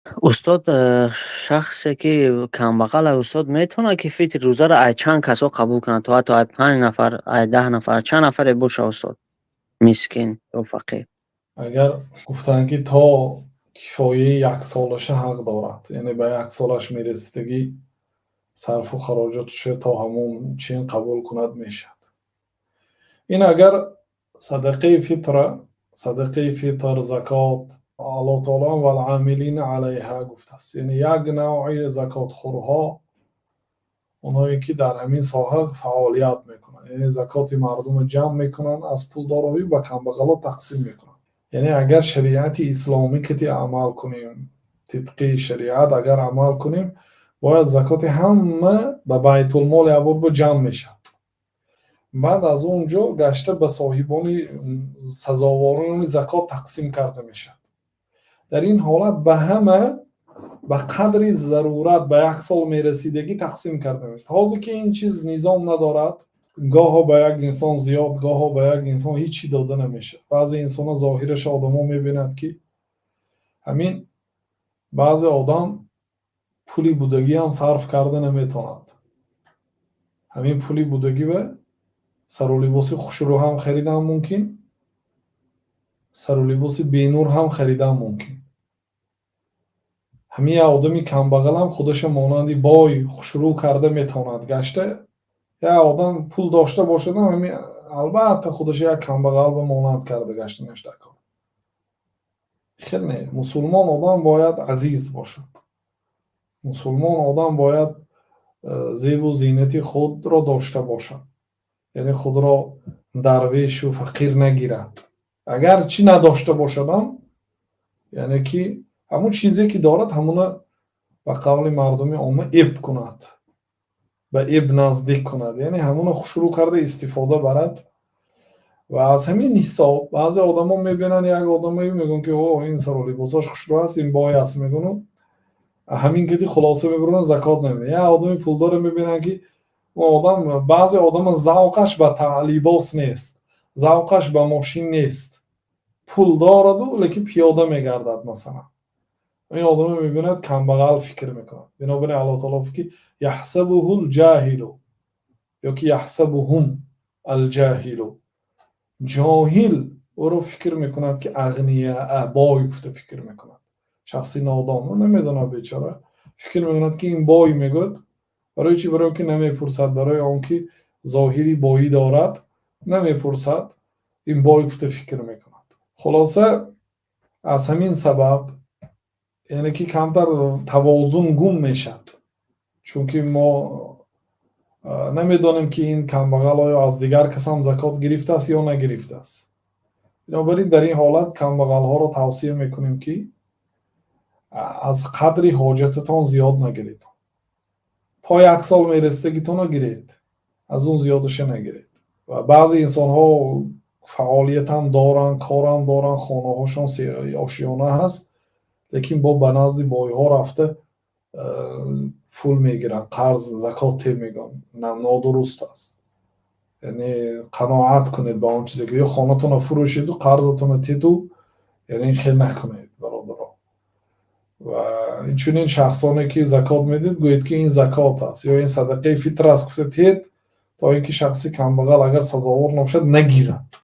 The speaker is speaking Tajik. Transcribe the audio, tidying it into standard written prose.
Устод, шахсе ки камбағал ай, устод, метавонад, ки фитри рӯзаро ай чанд касо қабул кунад, то ҳатто ай панҷ нафар, ай 10 нафар, чанд нафаре боша, устод, мискин ё фақир? Агар гуфтанд, ки то кифояи яксолаша ҳақ дорад, яъне ба як солаш мерасидагӣ, сарфу хароҷотшо то ҳамон чин қабул кунад, мешавад. Ин агар садақаи фитра, садақаи фитр, закот, Аллоҳ таоло «валъамилина алайҳа» гуфтааст, яъне як навъи закотхӯрҳо, онҳое ки дар ҳамин соҳа фаъолият мекунанд, яъне закоти мардумро ҷамъ мекунанд аз пулдороҳӣ, ба камбағало тақсим мекунанд. Яъне агар шариати исломӣ кати амал кунем, тибқи шариат агар амал кунем, бояд закоти ҳама ба байтулмол якбор ҷамъ мешавад, баъд аз он ҷо гашта ба соҳибони сазоворони закот тақсим карда мешавад. Дар ин ҳолат ба ҳама ба қадри зарурат, ба як сол мерасидагӣ тақсим карда мешавад. Ҳозир ки ин чиз низом надорад, гоҳо ба як инсон зиёд, гоҳо ба як инсон ҳичи дода намешавад. Баъзе инсонҳо зоҳираша одамо мебинад, ки ҳамин баъзе одам пули будагиам сарф карда наметавонад. Ҳамин пули будагӣ сару либоси хушрӯ ҳам харидан мумкин, сару либоси бенур ҳам харидан мумкин. Ҳамин як одами камбағалам худаша монанди бой хушрӯ карда метавонад гашта. Як одам пул дошта бошадам, ҳамин албатта худаша як камбағал ба монанд карда гаштанаш дар кор хел не. Мусулмон одам бояд азиз бошад, мусулмон одам бояд зебу зинати худро дошта бошад, яъне худро дарвешу фақир нагирад. Агар чӣ надошта бошадам, яъне ки ҳамон чизе ки дорад, ҳамона ба қавли мардуми омма эб кунад, ба эб наздик кунад, яъне ҳамона хушрӯ карда истифода барад. Ва аз ҳамин ҳисоб баъзе одамо мебинанд як одаме, мегӯянд, ки о, ин сару либосаш хушрӯ аст, ин бой аст, мегӯну ҳамин киди хулоса мебуранд, закот намедиҳанд. Як одами пулдоре мебинанд, ки он одам, баъзе одама завқаш ба либос нест, завқаш ба мошин нест, пул дораду, лекин пиёда мегардад, масалан. Ин одаме мебинад, камбағал фикр мекунад. Бинобар ин Аллоҳ таоло гуфт, ки яҳсабуҳу лҷаҳилу ёки яҳсабуҳум алҷаҳилу, ҷоҳил ӯро фикр мекунад, ки ағния, бой гуфта фикр мекунад. Шахси нодон намедонад, бечора, фикр мекунад, ки ин бой мегӯяд. Барои чӣ? Барои ки намепурсад, барои он ки зоҳири боӣ дорад, намепурсад, ин бой гуфта фикр мекунад. Хулоса, аз ҳамин сабаб, яъне ки камтар тавозун гум мешавад, чунки мо намедонем, ки ин камбағал оё аз дигар касам закот гирифтааст ё нагирифтааст. Бинобар ин дар ин ҳолат камбағалҳоро тавсия мекунем, ки аз қадри ҳоҷататон зиёд нагиред, то як сол мерасидагитонро гиред, аз он зиёдаша нагиред. Ва баъзе инсонҳо фаъолиятам доранд, корам доранд, хонаҳошон ошиёна ҳаст, лекин бо ба назди бойҳо рафта пул мегиранд, қарз, закот те мегӯянд. Нодуруст аст. Яъне қаноат кунед ба он чизе ки ё хонатонро фурӯшеду қарзатонро теду, яъне ин хел накунед, бародаро. Ва инчунин шахсоне ки закот медиҳед, гӯед, ки ин закот аст ё ин садақаи фитр аст гуфта тед, то ин ки шахси камбағал агар сазовор набошад, нагирад.